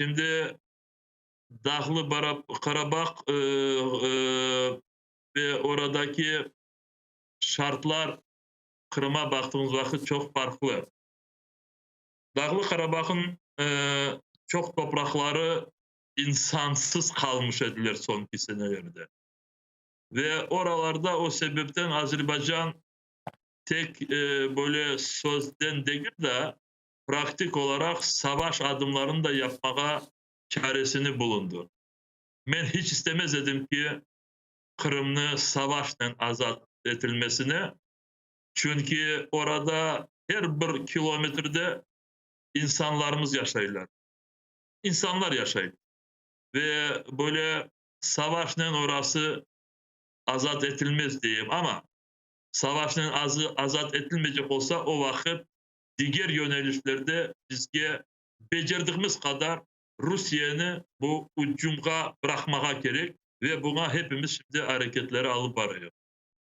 Şimdi Dağlı Qarabağ ve oradaki şartlar Qırımğa baqtığımız vaqıt çoq farqlı. Dağlı Qarabağnıñ çoq topraqları insansız qalmış ediler soñki senelerde. Ve oralarda o sebepten Azerbaycan tek böyle sözden degil de, praktik olaraq savaş adımlarını da yapmağa çaresini bulundı. Men hiç istemez edim ki, Qırımnı savaşnen azat etilmesine, çünki orada er bir kilometrde insanlarımız yaşaylar. İnsanlar yaşay. Ve böyle savaşnen orası azat etilmez deyim. Amma savaşnen azat etilmeycek olsa, o vaqıt diger yönelişlerde bizge becerdigimiz qadar Rusiyeni bu ucumğa bıraqmağa kerek ve buña hepimiz şimdi areketleri alıp barayıq.